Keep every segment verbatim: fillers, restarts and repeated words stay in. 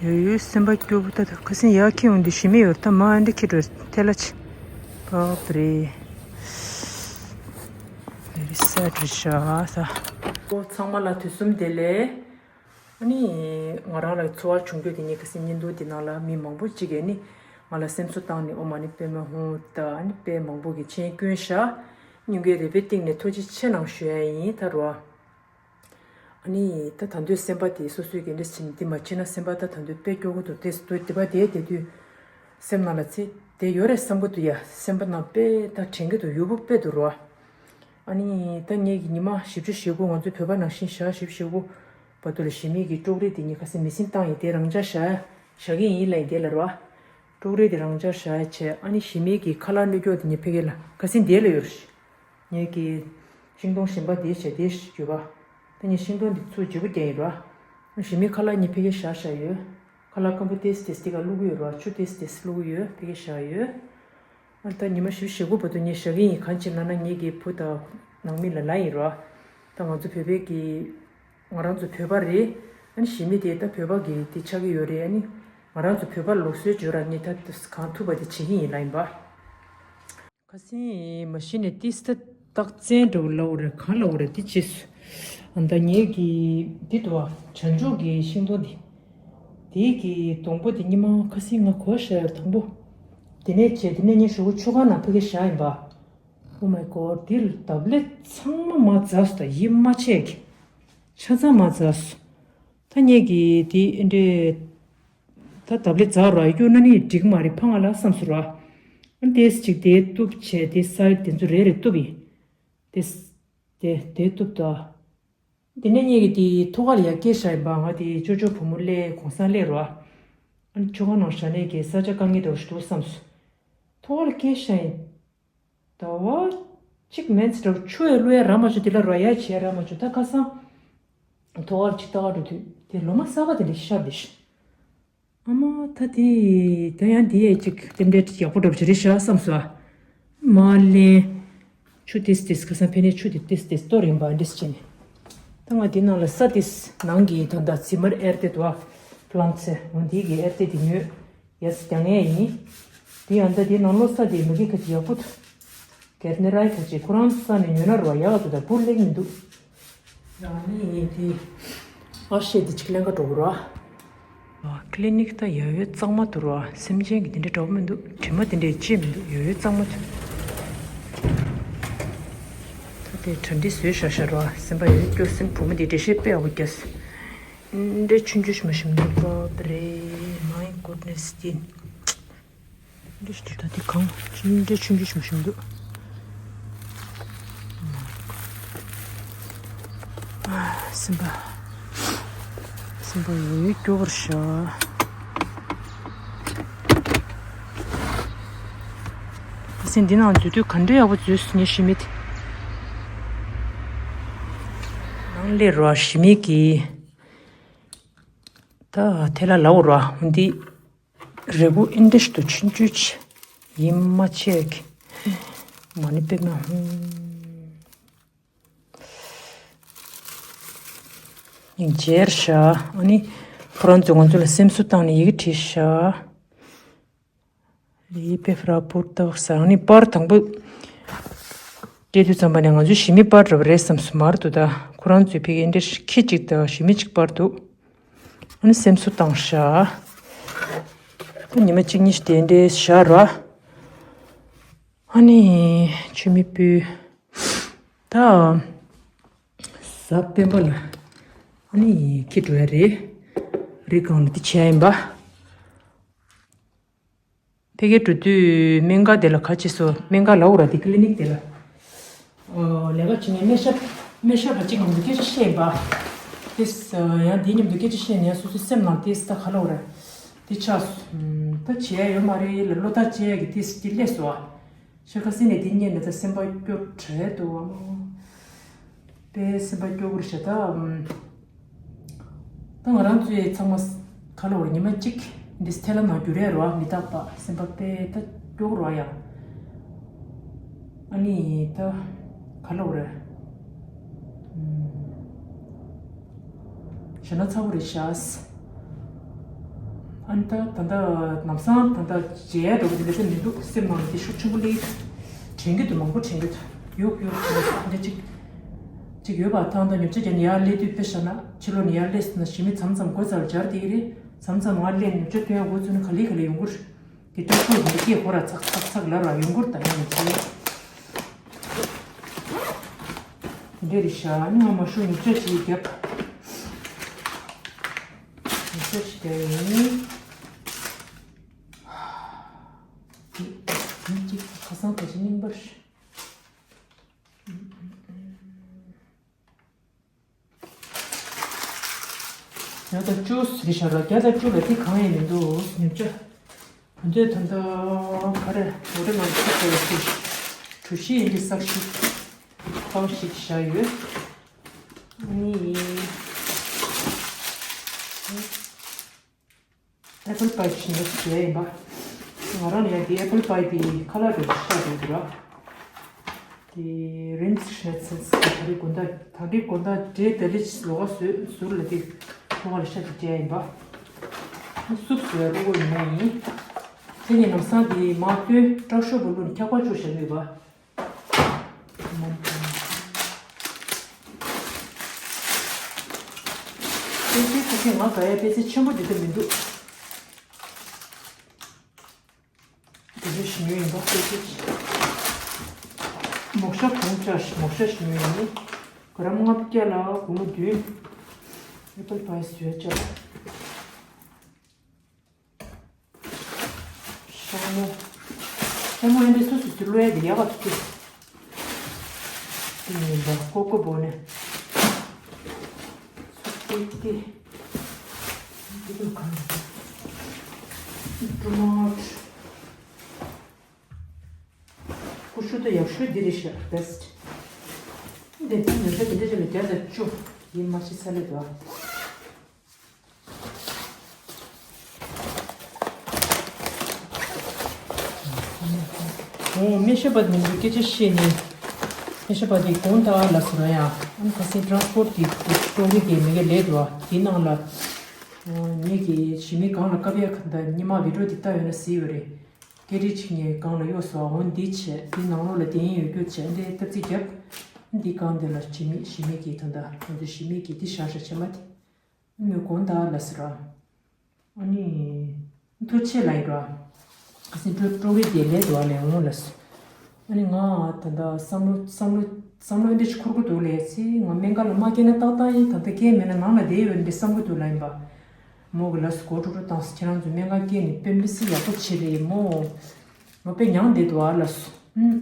ཡོད་ཡོད། སེམས་པ་སྐྱོ་པོ། ད་ད་ཁ་སང་ཡར་འཁྱེར་ཡོང་དུས་ཞི་མི་ཡོད་རེད། ད་མར་ཨ་འདྲ་འཁྱེར་འགྲོ་ཐལ་ལ་ཆེ། བབ་རེད། Very sad རེད་ཤག་ད། ཨོ་ཚང་མ་ལ་དུས་གསུམ་བདེ་ལེགས། ཨ་ནི་ང་རང་ལ་ཚོར་བ་བྱུང་རྒྱུ་དེ་ངས་ཁ་སང་བརྙན་ཐུང་དེ་ནང་ལ་མི་མང་པོ་ཅིག་གིས་ནི་ང་ལ་སེམས་གསོ་བཏང་ནས། ཨོཾ་མ་ཎི་པདྨེ་ཧཱུྃ། ད་ཨ་ནི་དཔེ་མང་པོ་གིས་མཆན་བསྐྱོན་ཤག་སྙིང་གའི་རུས་པའི་གཏིང་ནས་ཐུགས་རྗེ་ཆེ་གནང་ཞུ་ཡ་ཡིན་ད་རོ། ཨ་ནི་ད་ད་དུང་སེམས་པ་དེ་སོ་སོའི་གི་འདྲ་ཕྱིན་འདི་མ་ཕྱིན་ན། སེམས་པ་ད་ད་དུང་དཔེ་སྐྱོ་པོ་འདུག་དེ་སུ་དེ་པ་དེ་དེ་དུས་སེམས་ནང་ལ་ཚེ་དེ་ཡོད་རེད་བསམ་གི་འདུག་ཡ། སེམས་པ་ནང་དཔེ་ད་དྲན་གི་འདུག་ཡུ་བུ་དཔེ་འདུག་རོ། ཨ་ནི་ད་ངེད་ཀྱི་ཉི་མ་བཞི་བཅུ་ཞེ་དགུ་ང་ཚོའི་བོད་པ་ནང་བཞིན་ཞག་བཞི་བཅུ་ཞེ་དགུ་བར་དུ་ལ་ཞི་མི་གི་ཀྲོག་རེ་དེ་ངས་ཁ་སང་མེ་སྲེག་བཏང་ཡིན། དེ་རང་འཇགས་བཞག་བཞག་གི་ཡིན་ལབ་ཡིན་དེ་ལ་རོ། ཀྲོག་རེ་དེ་རང་འཇགས་བཞག་བྱས། ཨ་ནི་ཞི་མི་གི་ཁ་ལག་གནོད་སྐྱོག་དེ་ངས་ཕ་གི་ལ་ཁ་སང་དེ་ལ་ཡོད་རེད། ངེད་ཀྱི་ཤིང་སྡོང་གཞན་པ་དེ་བྱས་དེ་ཡོད་པ། ད་ངས་ཤིང་སྡོང་འདི་ཚུར་བརྗེ་པོ་བརྒྱབ་ཡིན་རོ། ཞི་མིའི་ཁ་ལག་གཉིས་ཕ་གིར་བཞག་བཞག་ཡོད། ཁ་ལག་སྐམ་པོ་ཏོག་ཙམ་ཏོག་ཙམ་དེ་ག་བླུག་གི་ཡོད་རོ། ཆུ་ཏོག་ཙམ་ཏོག་ཙམ་བླུག་གི་ཡོད། ཕ་གིར་བཞག་ཡོད། ཨ་ད་ཉི་མ་བཞི་བཅུ་ཞེ་དགུ་བར་དུ་ངས་བཞག་གི་ཡིན། གང་ཅི་ལབ་ན་ངེད་ཀྱི་བུ་དང་ནང་མི་ལ་ལབ་ཡིན་རོ། ད་ང་ཚོ་བོད་པའི་གི་ང་རང་ཚོ་བོད་པ་རེད། ཨ་ནི་ཞི་མི་དེ་ད་བོད་པ་གི་དེ་ཆགས་ཀྱི་ཡོད་རེད། ཨ་ནི་ང་རང་ཚོ་བོད་པ་ལུགས་སྲོལ་བརྗོད་ར་ངས་ད་གང་ཐུབ་པ་དེ་བྱེད་ཀྱི་ཡིན་ལབ་ཡིན་པ། ཁ་སང་མ་གཞི་ནས་ཏིས་ཏ་རྟགས་མཚན་འདྲ་བོ་ལབ་དགོས་རེད། གང་ལབ་དགོས་རེད། དེ་རྗེས་སུ་ཨ་ད་ངེད་ཀྱི་འདི་འདུག་བ། བྱང་ཕྱོགས་ཀྱི་ཤིང་སྡོང་འདི། དེའི་གི་སྡོང་པོ་དེ་ཉི་མ་ཁ་སང་ང་གོ་བཞག་ཡོད་དང་པོ། དེ་ནས་བྱས་དེ་ནས་ངས་ཞོགས་པ་ཆུ་ཁང་ནང་ཕ་གི་བཞག་ཡིན་པ། Oh my god། འདི་ལ་འདབ་ལོ་ཚང་མ་མར་འཛགས་སོང་། ད་ཡིད་མ་ཆེས་ཀྱི་ཆ་ཚང་མར་འཛགས་སོང་། ད་ངེད་ཀྱི་དེ་འདྲས། ད་འདབ་ལོ་འཛག་ར་གཡུག་ན་ནི་འགྲིག་མ་རེད། ཕངས་ང་ལ་བསམ་སོང་ར། ཨ་དེས་ཅིག་དེ་གཏུབ་བྱས། དེ་སའིཌ་དེ་ཚོ་རེ་རེ་གཏུབ་ཡིན། དེ་དེ་དེ་གཏུབ་ད། དེ་ནས་ངེད་ཀྱི་དེ་ཐོག་ཁ་ལ་ཡར་བསྐྱལ་བཞག་ཡིན་པ། ང་དེ་ཅོ་ཅོ་བུ་མོ་སླེབས་གོང་སང་སླེབས་ར། ཨ་ནི་ཆུ་ཁང་ནང་བཞག་ནས་ཀྱི་ས་ཆ་དཀའ་ངལ་འདྲ་བོ་ཞིག་འདུག་བསམ་སོང་། ཐོག་ཁ་ལ་བསྐྱལ་བཞག་ཡིན། ཟླ་བ་གཅིག་མིན་ཙམ་འདྲ་བོ་ཆུ་ཡང་བླུག་ཡ་རག་མ་བྱུང་། དེ་ལ་རོ་ཡ་བྱས་རག་མ་བྱུང་། ད་ཁ་སང་ཐོག་ཁ་ལ་ཅིག་ལྟ་ག་འགྲོ་དུས་དེ་ལོ་མ་གསར་པ་དེ་འདྲ་ཤར་བསྡད་ཤག་ཨ་མ་ད་དེ་ད་ཡང་དེ་ཡས་ཅིག་དེ་འདྲའི་ཡག་པོ་འདྲ་བོ་ཅིག་རེད་ཤག་བསམ་སོང་། ཨ་མ་ལན། ཆུ་ཏོག་ཙམ་ཏོག་ཙམ་ཁ་སང་ཕ་གིར་ཆུ་དེ་ཏོག་ཙམ་ཏོག་ཙམ་གཏོར་ཡིན་པ་འདྲ་བྱས་ནས། ད་ང་དེ་ནང་ལ་ས་དེ་ནང་གི་ད་ད་ཛི་མར་ཨེར་དེ་དུ་བ་པི་ལན་ཊི་འོ་དེ་གི་ཨེར་དེ་དེ་ཉོས། ཡ་སི་རྒྱག་ངེས་ཡིན། དེ་ཡང་ད་དེ་ནང་ལོགས་ས་དེ་མ་གི་ཁ་ཅིག་ཡག་པོ་འདུག་གེར་ནེ་རའི་ཁ་ཅིག་ཁོ་རང་ས་ནས་ཉོས་ན་རོ་ཡག་ག་འདུག་ད་བུ་ལེགས་མི་འདུག་ཡང་ནི་དེ་ཨ་ཤེ་དེ་ཅིག་ལེན་ག་འགྲོ་གི་རོ། ཨ་ཀི་ལི་ནིག་ད་ཡ་ཡོད་གཙང་མ་འདུག་རོ། སེམས་ཅན་གྱི་དེ་འདྲ་འདྲ་བོ་མི་འདུག་དྲི་མ་དེ་འདྲ་ཅི་མི་འདུག་ཡ་ཡོད་གཙང་མ་འདུག་ད་དེ་གྲ་སྒྲིག་བཟོས་བཞག་བཞག་རོ། སེམས་པ་ཡ་ཡོད་སྐྱོ། སེམས་བུ་མོ་དེ་འགྲེལ་བཤད་དཔེ་ཡག་པོ་རྒྱབ། འདྲ་ཆུང་ཆུང་ཞིག་མ་ཞིམ་འདུག་པ་རེད། My goodness དེ། འདི་ཞིག་ད་འདི་གང་འདྲ་ཆུང་ཆུང་ཞིག་མ་ཞིམ་འདུག་སེམས་པ། སེམས་པ་ཡོད་སྐྱོ་བར་བྱ། སེམས་འདི་ནང་འཛུལ་དུས་ག་འདྲ་ཡག་པོ་འཛུལ་སོང་། ངས་ཞི་མི་དེ་ནང་སླེབས་རོགས། ཞི་མི་གིས་ད་དེ་ལ་ལབ་རོགས། འདི་རེ་སྒུག་ཨིན་ཏྲེ་སི་ཏུ་ཆུང་ཆུང་ཅིག་ཡིན་མ་ཆེ་གི་མ་ཎི་པདྨེ་ཧཱུྃ། སྙིང་རྗེ་བྱ། ཨ་ནི་ཁོ་རང་ཚོས་ང་ཚོ་ལ་སེམས་གསོ་བཏང་ནས་ཡི་གེ་བྲིས་ཤག་ལི་པེ་ཧྥ་ར་པུར་ཏོག་ཟེར། ཨ་ནི་པར་དང་པོ་སྤྲད་དུས་ཙམ་པ་ནས་ང་ཚོའི་ཞི་མི་པར་འདྲ་བ་རེད་བསམ་སོང་། མར་འདུག་ད་ཁོ་རང་ཚོས་ཕ་གིར་འདྲ་ཁྱི་གཅིག་དང་ཞི་མི་གཅིག་པར་འདུག་ཨ་ནི་སེམས་གསོ་བཏང་ཤག་ད་ཉི་མ་གཅིག་གཉིས་ཤིག་དེ་འདྲའི་བཞག་ར། ཨ་ནི་མཆོད་མེ་ཕུལ། ད་གཟའ་སྤེན་པ་ལ་ཨ་ནི་འཁྱེར་འགྲོ་ཡ་རེད། རི་སྒང་ལ་འདི་བྱས་ཡིན་པ། ཕ་གིར་འགྲོ་དུས་སྨན་ཁང་དེ་ལ་ག་ཅི་སོ། སྨན་ཁང་ལབ་དགོས་ར། དེ་ཀི་ལི་ནིག་དེ་ལ། ཨོ་ལས་ཀ་བྱེད་མཁན་སྨན་ཞབས་སྨན་ཞབས་པ་གཅིག་མཉམ་དུ་སྐད་ཆ་བཤད་ཡིན་པ། དེས་ཡང་དེའི་མཉམ་དུ་སྐད་ཆ་བཤད་ནས་ཡང་སོ་སོའི་སེམས་ནང་དེས་ད་ག་ལབ་དགོས་ར། དེ་ཆགས་སོང་། ད་བྱེད་ཡ་ཡོད་མ་རེད་ལ་བློ་ཐག་བཅད་ཡ་གི་དེས་དེ་སླེབས་སོང་ཨ། ཤ་ཁ་སེ་ནས་དེ་ཉན་ནས་ད་སེམས་པ་སྐྱོ་དྲགས་འདུག་ཨ། དཔེ་སེམས་པ་སྐྱོ་པོ་རེད་ཤག་ད་ད་ང་རང་ཚོའི་ཚང་མ་ག་ལ་བར་ཉི་མ་གཅིག་འདི་ཐལ་ལ་ནང་འགྱུར་ཡ་རོ། མི་རྟག་པ་སེམས་པ་དཔེ་ད་སྐྱོ་པོ་རོ་ཡ། ཨ་ནི་ད་ག་ལ་བར་ཞེ་ན་ཚ་པོ་རེད་ཤག་ཨ་ནི་ད་ད་ལྟ་ལམ་སང་ད་ལྟ་མཇལ་འགྲོ་གི་འདུག་ལེ་ཚན་མི་འདུག་སེམས་ནང་ལ་དེ་ཤུགས་ཆེན་པོ་སླེབས། དྲན་གྱི་འདུག་མང་པོ་དྲན་གྱི་འདུག་ཡོད་ཡོད་འདི་གཅིག་གཅིག་ཡོད་པ་ཐང་ད་ཉོ་ཆ་རྒྱག་ནས་ཡར་སླེབས་དུས་དཔེ་བཞག་ན་ཕྱི་ལོགས་ནས་ཡར་སླེབས་སོང་ན་ཞི་མི་མཚམས་མཚམས་སྒོ་རྩར་སྦྱར་བསྡད་ཀྱི་རེད། མཚམས་མཚམས་ང་སླེབས་ནས་ཉོ་ཆ་སྟོན་ཡག་འགོ་བཙུགས་ན་ག་ལེ་ག་ལེ་ཡོང་གི་རེད། དེ་སྐྲག་སྐྲག་ཡིན་པ་སྐད་ཧོ་ར་ཚག་ཚག་ཚག་ལབ་ར་ཡོང་གི་རེད། ད་ཡང་མི་བྱེད། དེ་འདྲ་རེད་ཤག་ཨ་ནི་ང་མ་ཤོག་ཉོ་ཆ་ཞིག་རྒྱབ། ཉོ་ཆ་ཞིག་རྒྱབ་ཡིན། དེ་དེ་གཅིག་ཁ་སང་ད་ཅི་རྙིང་པ་རེད། བརྒྱ་དང་བཅུ་རེད་ཤག་ར། བརྒྱ་དང་བཅུ་ལ་དེ་གང་ཡང་མི་འདུག་ཉོ་ཆ། ང་ཚོས་ད་ལྟ་ག་རེ་འོ་རེ་ང་ཚོ་ཁ་ཡོད་ཀྱི་གྲུ་བཞི་ཡིན་གྱི་ས་ཞིག་ཁང་ཞིག་བཞག་ཡོད། ཨ་ནི། ཨེ་པལ་པའི་ཞིམ་པོ་ཞིག་ཡིན་པ། ང་རང་ལ་ཡང་དེ་ཨེ་པལ་པའི་དེ་ཁ་ལག་འདྲ་ཞིག་ཤ་འདྲ་འདུག་ར། དེ་རིམ་ཤེས་ཚེ་ད་རེས་དགོང་དག་ད་རེས་དགོང་དག་འབྲས་ད་རེས་ལོ་ག་ཟུར་ཟུར་ལ་དེ་ཁོ་བ་ལ་ཤ་དེ་སྤྲད་ཡིན་པ། སུབ་སུ་ཡ་རུ་གོ་ཡིན་ན་ཡིན། དེ་ནས་ལམ་སང་དེ་མ་ལྟོས་སྐྲག་ཤོག་པོ་བླུགས་ནས་འཁྱག་པ་བཅུག་བཞག་གི་ཡོད་པ། པེ་ཙེ་ཁ་ཤས་ང་ག་ཡ་པེ་ཙེ་ཆེན་པོ་འདི་འདྲ་མི་འདུག་དེ་ཚོ་ཞིམ་ཡོད་ཡིན་པ་པེ་ཙེ། མོག་ཤ་གོང་ཆ་མོག་ཤ་ཞིམ་ཡོད་ཡིན། ག་རམ་ལྔ་བརྒྱ་ལ་དགུང་ལོ་བདུན། ཨེ་པལ་པའི་བཟོས་ཅག་ཤ་མོ། ཤ་མོ་ཨེ་འདྲ་སོ་སོ་སོ་བློ་ཡ་དེ་ཡག་པ་ཐུག་གི། དེ་ཡིན་པ་ཀོ་ཀོ་བོ་ནས། སོ་སོ་དེ། དེ་ལ་གང་། ཊོ་མ་ཊོ། ཀུ་ཤུ་དང་ཡག་ཤོས་འདི་རེད་ཤག best། འདི་ད་ཉོ་ཆ་དེ་འདྲ་ཅིག་ལ་བརྒྱ་དང་བཅུ་ཡིན་མ་གཞི་ཚ་ལེ་འདུག་ཨ། འོ་སྨན་ཞབས་པ་མི་འདུག་སྐད་ཆ་བཤད་ནས། སྨན་ཞབས་པ་དེ་དགོངས་དག་ལ་ཟེར་བ་ཡང་ཨ་ནི་ཁ་སང་ཊ་རན་སི་པོ་ཊི་གི་ཀྲོ་ལི་དེ་མི་ག་ལས་འདུག་ཨ། དེ་ནང་ལ་ངེད་ཀྱི་ཞི་མི་སྒང་ལ་བཀབ་ཡག་ག་འདྲ་སྔོན་མ་བི་ཌི་ཡོ་དེ་ལྟ་ཡོད་ན་གཟིགས་ཡོད་རེད། སྐད་རིགས་གཅིག་ངའི་སྒང་ལ་གཡོགས་སོ་འོ་འདི་བྱས་འདི་ནང་ལོགས་ལ་དེ་ཡིན་ཡོད་རྒྱུ་བྱས་འདི་སྟབས་རྩིས་རྒྱབ། འདི་སྒང་འདི་ལ་ཞི་མི་ཞི་མི་གིས་ད་ལྟ་ང་ཚོ་ཞི་མི་གིས་འདི་བཞག་བཞག་བྱས་མ་དེ། མོས་དགོངས་དག་ལ་ཟེར་ར། ཨ་ནི། ཐུགས་རྗེ་ཆེ་ལ་ཡིན་ར། ཨ་སི་འགྲོ་འགྲོ་གི་དེ་ལས་དུ་བ་ལས་འོང་ལ་ཟེར། ཨ་ནི་ང་ད་ལྟ་བསམ་བློ་བསམ་བློ་བསམ་བློ་འདི་ཅིག་འཁོར་གི་འདུག་ལས་ཚེ་ང་སྨན་ཁང་ལ་མ་སྐྱེལ་ན་ཏག་ཏག་ཡིན། ད་ལྟ་སྐྱེལ་མེད་ན་ནང་ལ་བསྡད་ཡོད་འདི་བསམ་གི་འདུག་ལ་ཡིན་པ། མོ་གི་ལ་སྒོ་ཀྲུག་ཀྲུག་བཏང་སོང་། ཁྱེད་རང་ཚོ་སྨན་ཁང་སྐྱེལ་ནས་དཔེ་མི་སྲིད་ཡག་པོ་བྱེད་རེད་མོ། མོ་དཔེ་མྱངས་བསྡད་འདུག་ཨ་ལ་སོ། ཨུམ།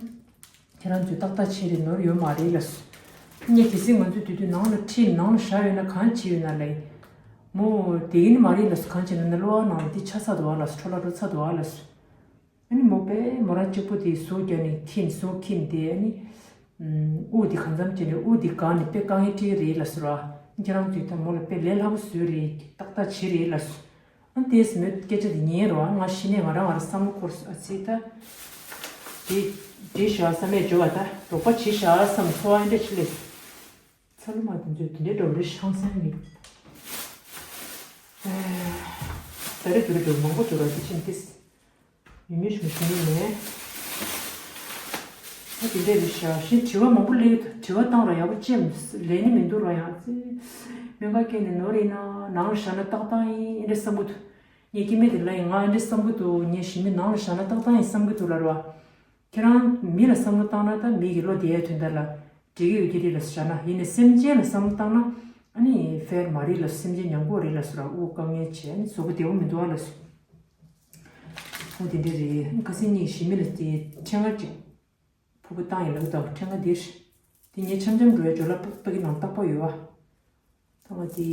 ཁྱེད་རང་ཚོས་ཏག་ཏག་བྱེད་རེད་ནོར་ཡོད་མ་རེད་ལ་སོ། ངས་གལ་སྲིད་ང་ཚོ་དུས་དུས་ནང་ལ་ཁྲིད་ནང་ལ་བཞག་ཡོད་ན་གང་བྱེད་ཡོད་ན་ལ་ཡིན། མོ་དེ་ཡིན་མ་རེད་ལ་སོ། གང་བྱེད་ན་ན་གློ་བ་ནང་ལ་འདི་ཆ་ཚ་འདུག་ཨ་ལ་སོ། འཕྲོ་བརླག་འགྲོ་ཚ་འདུག་ཨ་ལ་སོ། ཨ་ནི་མོ་དཔེ་མོ་རང་གཅིག་པོ་དེ་ཟུག་རྒྱག་ནས་ཁྱིམ་ཟུག་ཁྱིམ་དེ་ཨ་ནི། དབུགས་དེ་གང་འཚམ་བྱས་ནས་དབུགས་དེ་འགག་ནས་དཔེ་དཀའ་ངལ་འཕྲད་ཀྱི་རེད་ལ་ཟེར་བ། ཁྱེད་རང་ཚོས་ད་མོ་ལ་དཔེ་ལས་སླ་པོ་བཟོས་རེད། ཏག་ཏག་བྱེད་རེད་ལ་ཟེར། ཨ་དེས་མོས་སྐད་ཆ་དེ་ཉན་རོགས། ང་ཤི་ནས་ང་རང་ང་རང་བསམ་བློ་འཁོར་སོང་ཨ་ཙི་ད། དེ་དེ་བཞག་བསམ་ཡས་འཇོག་པ་ད་རོགས་པ་བྱེད་བཞག་བསམ་འཚོ་བ་འདྲ་ཆི་ལས། ཚ་ལུ་མ་དེ་ཚོས་དེ་འདྲའི་འགྲོ་འདྲའི་ཤང་སང་གི། ད་རེ་དུ་རེ་འགྲོ་མང་པོ་འགྲོ་ར་དེ་ཕྱིན་ཏེ། ཡུན་ཡུན་ཞིག་ཞུ་ནི་མེད། ཨ་དེ་འདྲས་རེད་ཤག་ཤིང་དྲི་བ་མང་པོ་སླེབས་འདུག་དྲི་བ་བཏང་ར་ཡག་པོ་ཅེས་ལས་ནི་མི་འདུག་ར་ཡང་ཙི། སྨན་ཁང་སྐྱེལ་ནས་ནོར་ཡིན་ན་ནང་ལ་བཞག་ན་ཏག་ཏག་ཡིན་ཨེ་འདྲས་བསམ་གི་འདུག་ངས་སྐྱེ་དམན་དེ་ལ་ཡིན་ང་ཨེ་འདྲས་བསམ་གི་འདུག་ངས་ཞི་མི་ནང་ལ་བཞག་ན་ཏག་ཏག་ཡིན་བསམ་གི་འདུག་ལ་ར། ཁྱེད་རང་མི་ལ་བསམ་བློ་བཏང་ན་ད་མི་གི་བློ་བདེ་ཡ་དོན་དག་ལ་འགྲིག་གི་ཡོད་ཀྱི་རེད་ལ་བཞག་ན་ཡིན་ནས་སེམས་ཅན་ལ་བསམ་བློ་བཏང་ན་ཨ་ནི་ཧྥེར་མ་རེད་ལ་སེམས་ཅན་ཉམས་པོ་རེད་ལ་སོ་ར་དབུགས་དཀའ་ངལ་བྱས་ཨ་ནི་གཟུགས་པོ་བདེ་བོ་མི་འདུག་ཨ་ལ་སོ། ཨོ་དེ་འདྲ་རེད། ཁ་སང་ཉིན་ཞི་མི་ལ་དེ་ཕྲེང་བ་གཅིག་ཕུར་བུ་བཏང་ཡིན་ལབ་དང་ཕྲེང་བ་འདིར། དེ་ངས་འཆམ་འཆམ་འགྲོ་ཡ་ཇོ་ལ་པག་པག་གི་ནང་བཏགས་པ་ཡོད་བ། ཐ་མ་དེ་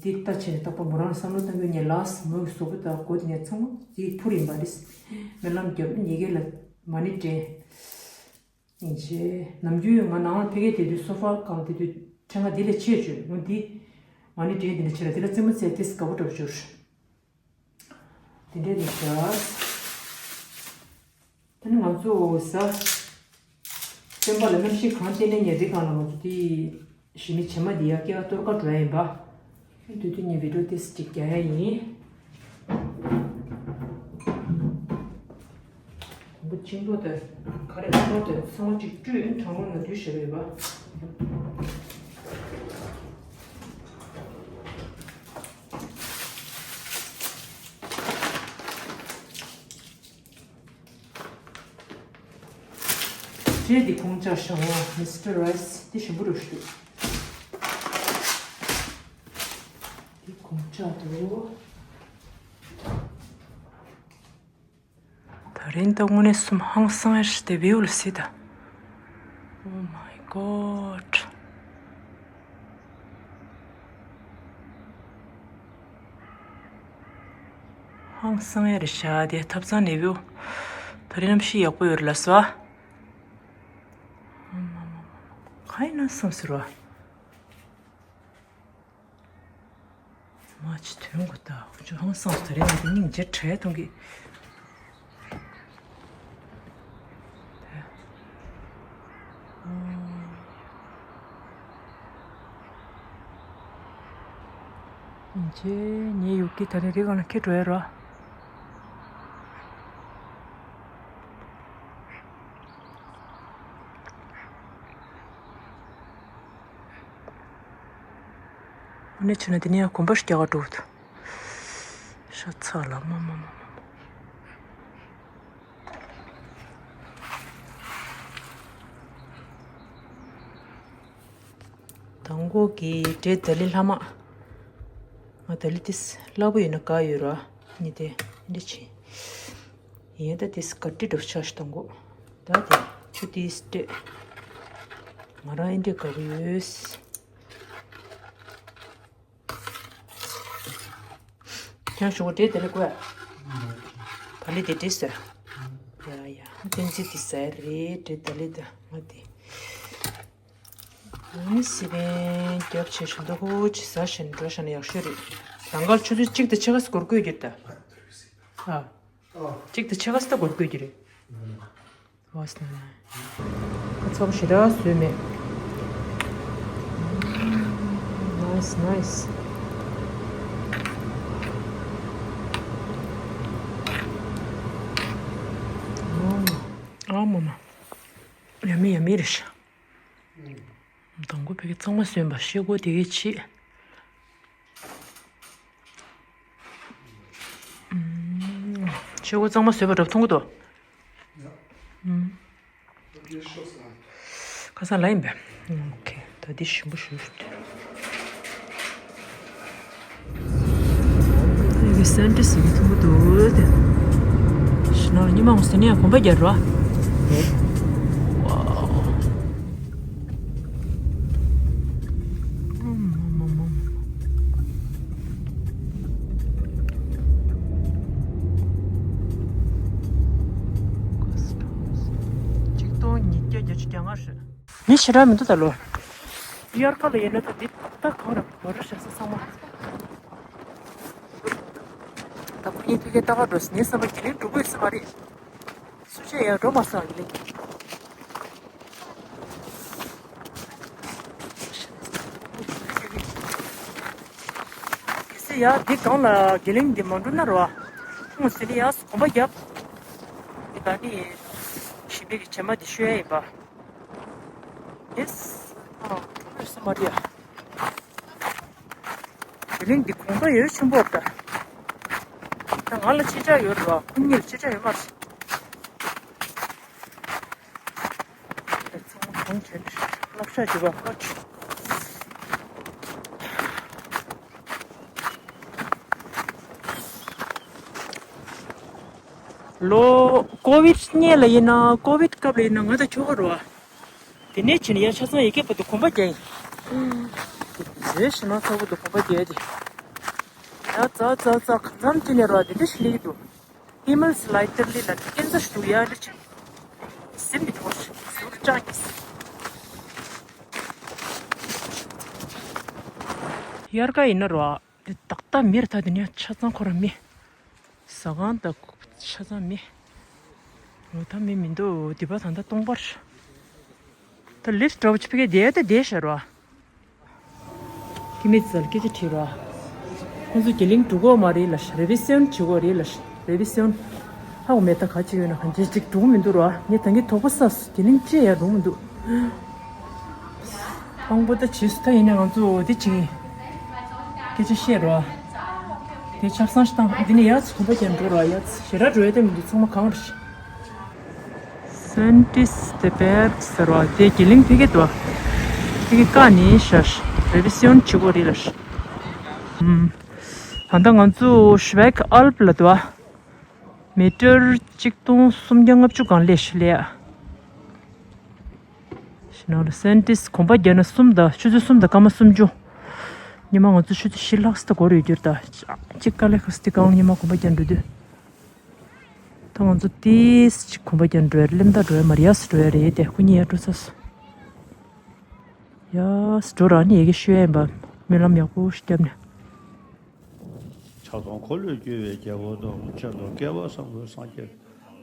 དེ་ལྟ་བྱས་ནས་བཏགས་པ་མོ་རང་ལ་བསམ་བློ་བཏང་རྒྱུ་ངས་ལགས་མོའི་གཟུགས་པོ་དང་མགོ་དེ་ངས་ཚང་མ་དེ་ཕུར་ཡིན་པ་རེད། སྨོན་ལམ་རྒྱབ་ཉེ་གེ་ལ་མ་ཎི་འདྲེན། ཡིན་ཆེ། ནམ་རྒྱུན་ང་ནང་ལ་ཕ་གིར་བསྡད་དུས་སོ་ཕ་སྒང་བསྡད་དུས་ཕྲེང་བ་འདི་ལས་ཆེ་བྱོས་ངོ་འདི། མ་ཎི་འདྲེན་འདི་ལས་ཆེ་ལ་འདི་ལ་རྩེད་མོ་རྩེ་ཏེ་དགའ་པོ་འདྲ་བོ་བྱོས། དེ་འདྲས་རེད་ཤག་ད་ནི་ང་ཚོ་གཟའ་སྤེན་པ་ལ་གནམ་གཤིས་གང་བལྟས་ནས་ཉལ་དེ་གང་ལ་ང་ཚོ་དེ་ཞི་མི་བྱེ་མ་འདི་ཡ་སྐྱེ་བ་གཏོར་ཀ་འགྲོ་ཡ་ཡིན་པ། དུས་དུས་ངས་བི་ཌིའོ་ཏིས་ཅིག་རྒྱག་ཡ་ཡིན། ཆེན་པོ་དང་ག་རེ་ལྷག་པར་དུ་ཚང་མ་གཅིག་བཀྲུས་གྲང་མོ་ནང་དུ་བཞག་ཡོད་པ། ཁྲལ་འདི་གོང་ཆག་བྱ་བ་མི་སི་ཊར་རའི་སི་འདི་ཞིམ་པོ་རུ་ཞུ། འདི་གོང་ཆག་འདུག་ད་རིང་ད་དངོས་གནས་སུམ་ཧང་སང་ཡ་ཞིག་དེ་བེའུ་ལ་སྲིད་ད། Oh my God. ཧང་སང་ཡ་རེད་ཤག་དེ་ཐབ་ཚང་ནས་བེའུ། ད་རིང་གནམ་གཤིས་ཡག་པོ་ཡོད་རེད་ལ་སོ། ག་ཡིན་ན་བསམ་ཟེར་བ། མ་ཅི་དོན་གོ་ད། ཁོ་ཚོ་ཧང་སངས་སུ་ད་རེས་ང་ཚོ་སྙིང་རྗེ་ཁྲལ་གཏོང་གི། ཨོ། སྙིང་རྗེ་ཉེ་ཡུག་གི་ད་རེས་རི་སྒང་ལ་འཁྱེར་འགྲོ་ཡ་རོ། ཨ་ནི་ཆུ་ན་དེ་ནས་ཡང་གོམ་པ་ཞིག་རྒྱག་ག་འགྲོ་འདུག་ཤ་ཚ་ལ་མ་མ་མ་མ་མ། དང་པོ་གི་འདྲེ་ད་ལི་ལྷ་མ། ང་ད་ལི་ཏིས་སླ་པོ་ཡོད་ན་དགའ་ཡོད་ར། ནི་དེ་འདྲ་ཆེ། ཡིན་ད་ཏིས་ག་ཏི་འགྲོ་ཆ་ཞིག་དང་གོ། ད་དེ་ཆུ་ཏིས་སྤྲད། ང་རང་ཨེ་འདྲ་དགའ་པོ་ཡོད། ཁྱང་ཞུ་གོ་འདྲེ་ད་ལི་དགོས། ད་ལི་དེ་འདྲེ་ཟེར། ཡ་ཡ་བསྟན་འཛིན་དེ་ཟེར་རེད་འདྲེ་ད་ལི་ད་ང་དེ། ཨ་ནི་སི་པན་རྒྱབ་ཆེ་ཞིག་འདུག་ཧུ་ཅི་ཟ་བཞིན་འགྲོ་བཞིན་ཡག་ཤོས་རེད། དང་གལ་ཆུ་ཚོད་གཅིག་དང་ཕྱེད་ཀ་སྐོར་དགོས་རྒྱུ་ད། ཨ། གཅིག་དང་ཕྱེད་ཀ་སྟ་སྐོར་དགོས་རྒྱུ་རེད། ཨོ་སྣ་ཚོགས་ཞེ་དྲག་བཟོས་མེད། Nice, nice. ཨ་མ་མ། ཡ་མི་ཡ་མི་རེད་ཤག་དང་པོ་ཕ་གི་གཙང་མ་བཟོས་པ་ཤེལ་སྒོ་དེ་གའི་ཕྱེ། ཤེལ་སྒོ་གཙང་མ་བཟོས་པ་འདྲ་པོ་མཐོང་གི་འདུག་ཁ་སང་ལ་ཡིན་པས། ཨོ་ཁེ། ད་འདི་ཞིམ་པོ་ཞུ་ཞུ་དེ། ཡི་གེ་སན་ཏི་ཟེར་གི་ཐུང་གི་འདུག་དེ། ཤི་ན་ཉི་མ་ངོ་ཟེར་ནས་གོམ་པ་རྒྱག་རོགས། ཝའོ། གཅིག་སྟོང་ཉིས་བརྒྱ་བརྒྱད་ཅུ་གྱ་ལྔ་རེད། མི་ཞེ་དྲག་མི་འདུག་ད་ལོ། དབྱར་ཁ་ལ་ཡིན་ན་ད་འདི་ད་གང་རེད་མ་རེད་ཤག་ས་ཚང་མ། ད་ཁོ་གཉིས་ཐུག་གི་ལྟ་ག་འགྲོ་ངའི་བསམ་པ་དགེ་ལེགས་འགྲོ་དགོས་ས་མ་རེད། སུ་ཆེ་ཡང་འགྲོ་མ་སོང་དགེ་ལེགས། གལ་སྲིད་ཡ་འདི་སྒང་ལ་དགེ་ལེགས་འདི་མ་འགྲོ་ན་རོ། ཁོང་ཟེར་ནི་ཡ་གོམ་པ་རྒྱབ། འདི་ག་ནི་ཞིམ་པའི་གི་བྱེ་མ་འདི་ཤོད་ཡ་ཡིན་པ། ཡེས། ཨ་ཁོ་ཡོད་ས་མ་རེད་ཡ། དེ་རིང་འདི་གོང་ཁ་ཡོད་ཆེན་པོ་རེད་ད། ད་ང་ལ་ཕྱེད་ཀ་ཡོད་རེད་བ། ཁོ་གཉིས་ལ་ཕྱེད་ཀ་ཡོད་མ་རེད། ཚང་མ་གོང་བྱས་ནས་བསླབ་བྱ་བྱེད་པ་ཨ་ཆུ། ལོ་ཀོ་བིད་སྔོན་ལ་ཡིན་ན་ཀོ་བིད་སྐབས་ལ་ཡིན་ན་ང་དང་ཁྱོ་ག་རེད་བ། དེ་ནས་ཕྱིན་ཡར་ཆ་ཚང་ཡི་གེ་བར་དུ་གོམ་པ་རྒྱག་ཡིན། རེ་ཞིག་ན་ཚ་བོ་དུ་གོམ་པ་རྒྱག་དེ། ཡ་ཙ་ཙ་ཙ་གང་འཚམ་དེ་ནས་ར་དེ་འདྲ་ཞིག་སླེབས་ཀྱི་འདུག་ཧི་མལ་སི་ལའི་ཏར་ལི་ལ་ཀན་ས་ཞིག་འདུག་ཡ་ལི་ཆེ། སེམས་མི་ཐོག་ཞིག་ཟུར་ལ་ཅག་གིས། དབྱར་ཁ་ཡིན་ན་ར་དེ་ཏག་ཏག་མེར་ཐག་དེ་ནས་ཆ་ཚང་ཁོ་ར་མི། ཟ་ཁང་དང་ཆ་ཚང་མི། འོ་ད་མི་མི་འདུག་འདི་པ་ད་ལྟ་སྟོང་པར། ད་ལིཕ་འདྲ་པོ་ཅིག་ཕ་གི་བསྡད་ད་བསྡད་ཤར་བ། ཁྱི་མི་ཚལ་སྐད་ཆ་དྲིས་ར། ཁོང་ཚོ་དགེ་ལིང་འགྲོ་གོ་མ་རེད་ལ་ཤ་རེ་བི་སེན་བྱེད་གོ་རེད་ལ་ཤ་རེ་བི་སེན། ཧ་གོ་མེད། ད་ག་ཅིག་ཡོད་ན་གང་ཅི་ཅིག་འགྲོ་གི་མི་འདུག་ར། ངས་ད་གིན་དོགས་པ་ཟ་སོང་། དེ་རིང་ཅི་ཡང་འགྲོ་མི་འདུག་ཕངས་པོ་ད་བྱས་སོང་། ད་ཡིན་ན་ང་ཚོ་འདི་བྱེད་ཀྱི། སྐད་ཆ་བཤད་ར། དེ་ཆབ་གསང་ཞིག་བཏང་། འདི་ནས་ཡར་གོམ་པ་རྒྱག་འགྲོ་ར། ཡར་ཞེ་དྲག་འགྲོ་ཡ་དེ་མི་འདུག་ཚང་མ་གང་རེད། སན་ཏིས་དེ་པེར་ཟེར་བ་དེ་གི་གླིང་ཕ་གི་འདུག་ཕ་གི་ཀ་ནི་ཤ་རེ་བི་སི་ཡོན་བྱེད་དགོས་རེད་ལ། ད་ལྟ་ང་ཚོ་ཤུ་ཝེག་ཨལ་པ་ལ་འདུག་མི་ཊར་གཅིག་སྟོང་སུམ་བརྒྱ་ལྔ་བཅུ་གང་སླེབས་ཤག་ལས། ཤི་ནང་ལ་སན་ཏིས་གོམ་པ་བརྒྱབ་ན་གསུམ་དང་ཆུ་ཚོད་གསུམ་དང་སྐར་མ་སུམ་ཅུ། ཉི་མ་ང་ཚོ་ཆུ་ཚོད་བཞི་ལྷག་ཙམ་འགོར་ཡོད་རྒྱུ་རེད་ད། གཅིག་དཀའ་ལས་ཁག་སྟེ་གང་ཉི་མ་གོམ་པ་བརྒྱབ་འགྲོ་དུས། ད་ང་ཚོ་ཏིས་གཅིག་གོམ་པ་བརྒྱབ་འགྲོ་ཡ་རེད། གླེམ་ཐག་འགྲོ་ཡ་མ་རེད། ཡར་སུ་འགྲོ་ཡ་རེད་དེ། ཁོ་གཉིས་ཡར་འགྲོ་ཚར་སོང་། ཡ་སི་འགྲོ་ར་ནི་ཡ་གི་ཤོད་ཡ་ཡིན་པ། སྨོན་ལམ་ཡག་པོ་ཞིག་བརྒྱབ་ནས། ཆགས་སྡང་འཁོར་ལོས་སྒྱུར་བའི་རྒྱལ་པོ་དང་། ཆེད་དུ་བསྐལ་པ་བཟང་པོའི་སངས་རྒྱས།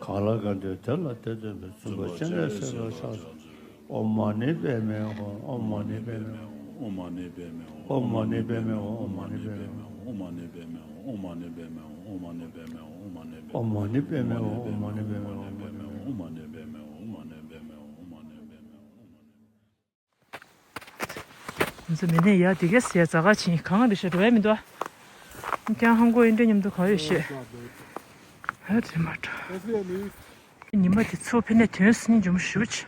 གང་ལ་དགའ་འདོད་དེ་ལ་དེ་སྟོན་པའི། བཙུན་པ་སྤྱན་རས་གཟིགས་ལ་ཕྱག་འཚལ། ཨོཾ་མ་ཎི་པདྨེ་ཧཱུྃ། ཨོཾ་མ་ཎི་པདྨེ་ཧཱུྃ། ཨོཾ་མ་ཎི་པདྨེ་ཧཱུྃ། ཨོཾ་མ་ཎི་པདྨེ་ཧཱུྃ། ཨོཾ་མ་ཎི་པདྨེ་ཧཱུྃ། ཨོཾ་མ་ཎི་པདྨེ་ཧཱུྃ། ཨོཾ་མ་ཎི་པདྨེ་ཧཱུྃ། ཨོཾ་མ་ཎི་པདྨེ་ཧཱུྃ། ཨོཾ་མ་ཎི་པདྨེ་ཧཱུྃ། ཨོཾ་མ་ཎི་པདྨེ་ཧཱུྃ། ཨོཾ་མ་ཎི་པདྨེ་ཧཱུྃ། ང་ཚོ་མི་ནས་ཡ་དེ་གས་ཟེར་ཛ་ག་ཕྱིན་གང་རེད་ཤག་འགྲོ་ཡ་མི་འདུག་ཨ་ཀྱང་ཧང་གོ་ཨིན་འདྲ་མཉམ་དུ་ག་ཡོད་ཤེས། ཧ་རེ་མ་འགྲོ། ཉི་མ་དེ་ཚོ་ཕེ་ནས་དོན་སྙིང་རྗེ་མོ་ཞུ་ཆེ།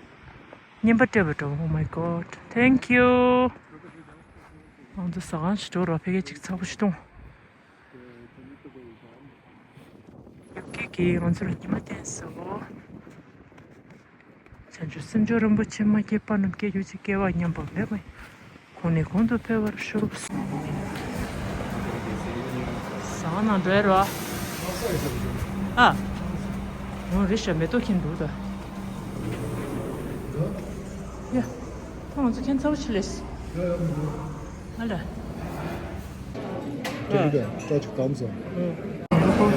བརྙན་པ་སྤྲད་པ་འགྲོ། Oh my god, thank you. ང་ཚོ་ཟ་ཁང་ཞིག་འགྲོ་རོགས། ཕ་གི་ཅིག་ཚ་པོ་ཞིག་འཐུང་། ཡོ་གི་གིས་ང་ཚོ་ལ་ཉི་མ་བསྟན་སོང་། བྱང་ཆུབ་སེམས་མཆོག་རིན་པོ་ཆེ་མ་སྐྱེས་པ་རྣམས་སྐྱེ་གྱུར་ཅིག་སྐྱེ་བ་ཉམས་པ་མེད་པ་གོང་ནས་གོང་དུ་འཕེལ་བར་ཤོག་ཟ་ཁང་ནང་འགྲོ་ཡ་རོ། ཨ། འོ་རེད་ཤག་མེ་ཏོག་ཁྱེར་འདུག་ད། ཡ། ད་ང་ཚོ་ཁྱེད་ཚ་བོ་ཆེ་ལེས། ཨ་ལ། དེ་རིང་ཀྲ་ཅིག་སྐམ་སོང་། དངོས་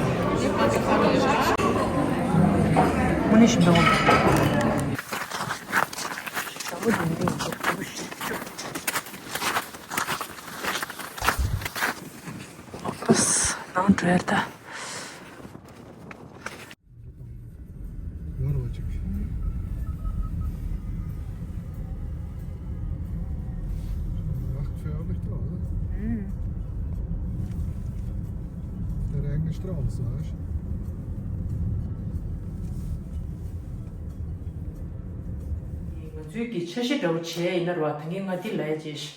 གནས་ཞིམ་པོ། ཞིམ་པོ་དེ་འདྲ་ཡིན་གྱི། ཨོ་ཕུ་སི་ནང་འགྲོ་ཡ་ད། ངར་བ་ཅིག Wacht für mich da, oder? Mhm. Der eigene Straße, weißt du? ང་ཚོའི་གི་འཆར་གཞི་འདྲ་བོ་བྱས་ཡིན་ན་ར་བ། ད་ངས་ང་འདི་ལ་ཡ་བྱས་ཤག་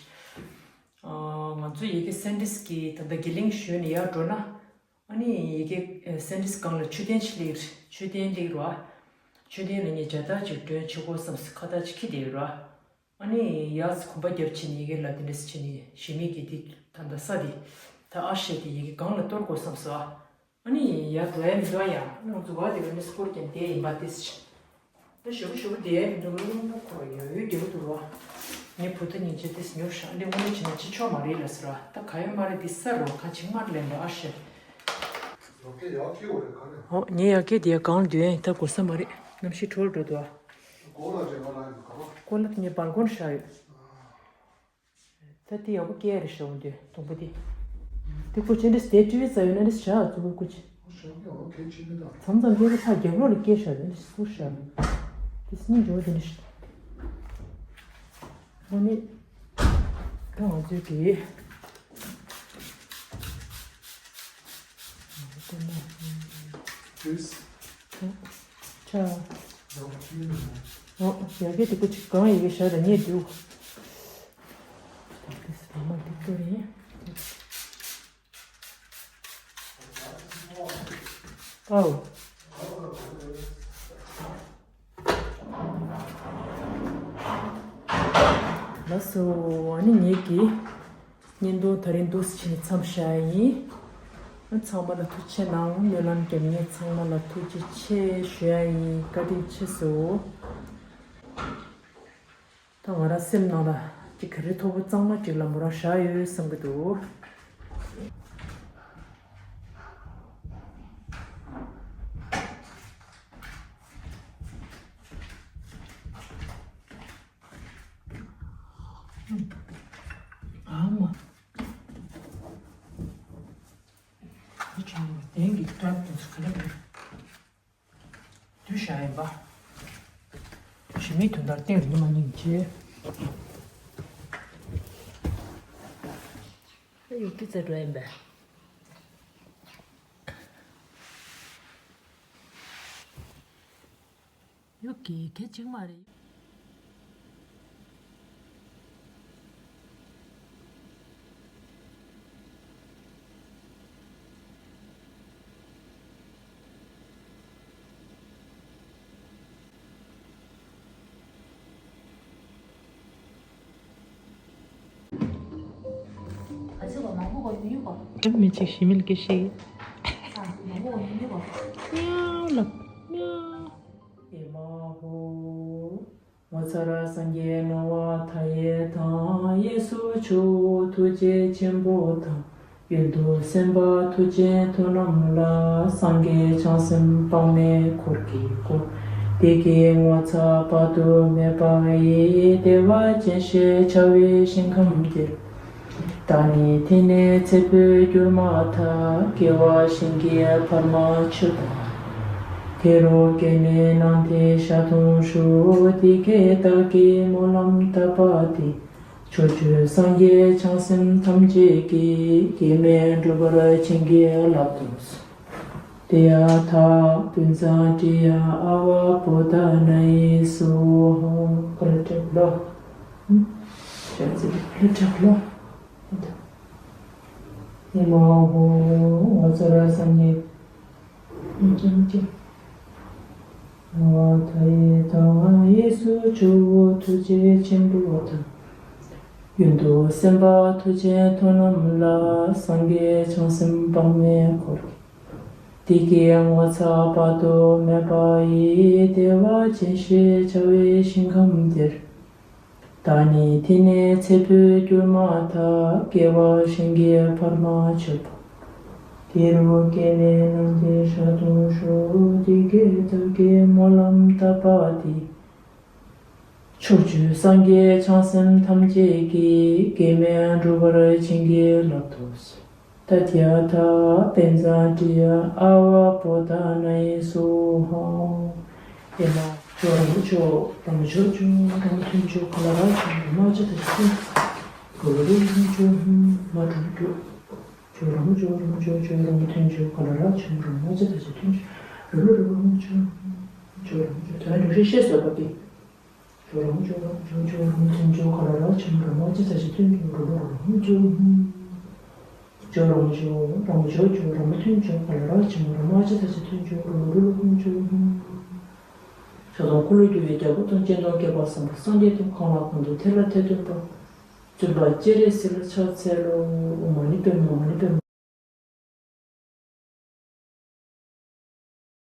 ང་ཚོ་ཡ་གི་སན་ཏིས་གི་ད་ལྟ་གི་གླིང་ཞོན་ནས་ཡར་འགྲོ་ན། ཨ་ནི་ཡ་གི་ཨེ་སན་ཏིས་སྒང་ལ་མཆོད་རྟེན་ཅིག་སླེབས་རེད། མཆོད་རྟེན་སླེབས་རེད་བ། མཆོད་རྟེན་ལ་ངས་ཇ་རྟ་ཅིག་སྒྲོན་བྱེད་དགོས་བསམ་སོང་། ཁ་བཏགས་ཅིག་འཁྱེར་བསྡད་ཡོད་རེད་བ། ཨ་ནི་ཡར་གོམ་པ་བརྒྱབ་བྱས་ནས་ཡ་གི་ལ་དེ་འདྲ་བྱས་ནས་གཞི་མེད་ཀྱི་འདི་ད་ལྟ་ས་འདི་ད་ཨ་ཤེ་དེ་ཡ་གི་སྒང་ལ་གཏོར་དགོས་བསམ་སོང་ཨ། ཨ་ནི་ཡར་འགྲོ་ཡ་མི་འདུག་ཨ། ཡ་ང་ཚོ་བ་དེ་ག་ནས་སྐོར་ཀྱང་བསྡད་ཡིན་པ་དེ། ད་ཞེ་པོ་ཞེ་པོ་བསྡད་ཡ་མི་འདུག་རླུང་བུ་འཁོར་བ་ཡོད་ཡོད་རྒྱབ་འདུག་བ། ངའི་བུ་ད་སྙིང་རྗེ་དེ་ཉོབ་ཤག་འདི་དངོས་གནས་བྱས་ན་ཅི་ཆོག་མ་རེད་ལ་ཟེར་བ། ད་ག་ཡོད་མ་རེད། འདི་ས་རོ་ག་ཅིག་མར་ལེན་པ་ཨ་ཤེ། ཡ་གི་ཡ་གི་འོ་རེད་ག་རེད། ཨོ་ངའི་ཡ་གི་དེ་གང་འདུག་ཡ་ད་གོ་ས་མ་རེད། གནམ་གཤིས་འཕྲོ་བརླག་འགྲོ་འདུག་བ། གོ་ལ་ཅན་མ་ལ་ཡིན་ག་བ། གོ་ལ་ངའི་སྦལ་ཀོན་ཤག་ཡོད། ད་དེ་ཡག་པོ་སྐྱེ་རེ་ཤོག་འདི་དུང་པོ་དེ། དེ་ཀོ་ཆེན་འདྲེ་སྟེ་ཀྲི་བི་ཙ་ཡོད་ན་འདྲེ་བྱ་ཙུ་གུ་ཀུ་ཆེ། མཚམས་མཚམས་སྐྱེ་རེ་ཕ་རྒྱབ་ལོག་ལ་སྐྱེ་ཤག་འདི་སུ་ཤག་དེ་སྙིང་རྗེ་བོ་དེ་འདྲེ་ཤག་ཨོ་ནི། ད་ང་ཚོའི་གི། Tschüss. Ciao. ཨོ་ཡ་གི་དེ་ཀོ་ཅིག་གང་ཡི་གེ་ཤ་ར་ཉེ་འདུག་ཨའོ། ལགས་སོ། ཨ་ནི་ངེད་ཀྱི་བརྙན་ཐུང་དེ་རིང་འདུག་སེ་བྱས་ནས་མཚམས་བཞག་ཡིན། ཚང་མ་ལ་ཐུགས་རྗེ་གནང་། སྨོན་ལམ་རྒྱབ་མཁན་ཚང་མ་ལ་ཐུགས་རྗེ་ཆེ་ཞུ་ཡ་ཡིན། བཀའ་དྲིན་ཆེ་ཞུ། ད་ང་རང་སེམས་ནང་ལ་ཅིག་ག་རེ་མཐོ་པོ་གཙང་མ་ཅིག་ལ་མོ་རང་བཞག་ཡོད་བསམ་གྱི་འདུག་ཨ་མ། ཨ་ཅག་གདན་གྱི་སྐྲ་དེ་ཚོ་ག་ལེར་རེད། བཞག་ཡིན་པ། ཞི་མིའི་དོན་དག་གཏན་རིགས་མ་ཉིད་ཀྱི། ཡུག་ཏི་རྩེ་འགྲོ་ཡིན་པས། ཡུག་གི་གེ་གཅིག་མ་རེད། ཨ་མི་གཅིག་ཞི་མི་ལ་སྐད་ཤིག་མིའུ་ལབ། མིའུ། ཨེ་མ་ཧོ། ངོ་མཚར་སངས་རྒྱས་སྣང་བ་མཐའ་ཡས་དང་། གཡས་སུ་ཇོ་བོ་ཐུགས་རྗེ་ཆེན་པོ་དང་། གཡོན་དུ་སེམས་དཔའ་མཐུ་ཆེན་མཐུ་རྣམས་ལ། སངས་རྒྱས་བྱང་སེམས་དཔག་མེད་འཁོར་གྱིས་བསྐོར། བདེ་སྐྱིད་ངོ་མཚར་དཔག་ཏུ་མེད་པ་ཡི། བདེ་བ་ཅན་ཞེས་བྱ་བའི་ཞིང་ཁམས་འདིར། བདག་ནི་འདི་ནས་ཚེ་འཕོས་གྱུར་མ་ཐག་སྐྱེ་བ་གཞན་གྱིས་བར་མ་ཆོད་པ། དེ་རུ་སྐྱེས་ནས་སྣང་མཐའི་ཞལ་མཐོང་ཞུ། འདི་སྐད་བདག་གིས་སྨོན་ལམ་བཏབ་པ་འདི། ཕྱོགས་བཅུའི་སངས་རྒྱས་བྱང་སེམས་ཐམས་ཅད་ཀྱིས། གེགས་མེད་འགྲུབ་པར་བྱིན་གྱིས་བརླབ་ཏུ་གསོལ། ཏདྱ་ཐཱ། བཛྲ་ཏྲཱིཿ་ཨ་ཝ་བོ་དྷ་ནཱི་སྭཱ་ཧཱ། ཨེ་མ་ཧོ། ངོ་མཚར་སངས་རྒྱས་མཐའ་ཡས་དང་། གཡས་སུ་ཇོ་བོ་ཐུགས་རྗེ་ཆེན་པོ་དང་། གཡོན་དུ་སེམས་དཔའ་མཐུ་ཆེན་མཐུ་རྣམས་ལ། སངས་རྒྱས་བྱང་སེམས་དཔག་མེད་འཁོར། བདེ་སྐྱིད་ངོ་མཚར་དཔག་ཏུ་མེད་པ་ཡི། བདེ་བ་ཅན་ཞེས་བྱ་བའི་ཞིང་ཁམས་འདིར། བདག་ནི་འདི་ནས་ཚེ་འཕོས་གྱུར་མ་ཐག་སྐྱེ་བ་གཞན་གྱིས་བར་མ་ཆོད་པ། དེ་རུ་སྐྱེས་ནས་སྣང་མཐའི་ཞལ་མཐོང་ཞུ། འདི་སྐད་བདག་གིས་སྨོན་ལམ་བཏབ་པ་འདི། ཕྱོགས་བཅུའི་སངས་རྒྱས་བྱང་སེམས་ཐམས་ཅད་ཀྱིས། གེགས་མེད་འགྲུབ་པར་བྱིན་གྱིས་བརླབ་ཏུ་གསོལ། ཏདྱ་ཐཱ། བཛྲ་ཏྲཱིཿ་ཨ་ཝ་བོ་དྷ་ནཱི་སྭཱ་ཧཱ། ཨེ་མ། ཇོ་རང་ཇོ་རང་ཇོ་ཇོ་རང་མཐུན་ཇོ་ག་ལ་ར་ཇོ་མ་ཅི་ད་ཅི་ཏུན་རོ་རོ་རོ་རང་ཇོ་ཧུ་མ་དྲུག་ཇོ། ཇོ་རང་ཇོ་རང་ཇོ་ཇོ་རང་མཐུན་ཇོ་ག་ལ་ར་ཇོ་རང་མ་ཅི་ད་ཅི་ཏུན་རོ་རོ་རོ་རང་ཇོ་ཧུ། ཇོ་རང་ཇོ་དོན་འགྲོ་ཤེས་ཤེས་སོ་པ་པི། ཇོ་རང་ཇོ་རང་ཇོ་ཇོ་རང་མཐུན་ཇོ་ག་ལ་ར་ཆེན་རང་མ་ཅི་ད་ཅི་ཐུན་ཇོ་རོ་རོ་རང་ཇོ་ཧུ། ཇོ་རང་ཇོ་རང་ཇོ་ཇོ་རང་མཐུན་ཇོ་ག་ལ་ར་ཆེན་རང་མ་ཅི་ད་ཅི་ཐུན་ཇོ་རོ་རོ་རང་ཇོ་ཧུ། ཞག་དང་འཁོར་ལོས་སྒྱུར་བའི་རྒྱལ་པོ་དང་། སྤྱན་དང་སྐེད་པ་བཟང་པོ། སངས་རྒྱས་དང་གང་ལ་གང་འདུལ། ཐེག་ལ་ཐེག་མཐུན་པ། བཙུན་པ་སྤྱན་རས་གཟིགས་ལ་ཕྱག་འཚལ་ལོ། ཨོཾ་མ་ཎི་པདྨེ་མ་ཎི་པདྨེ་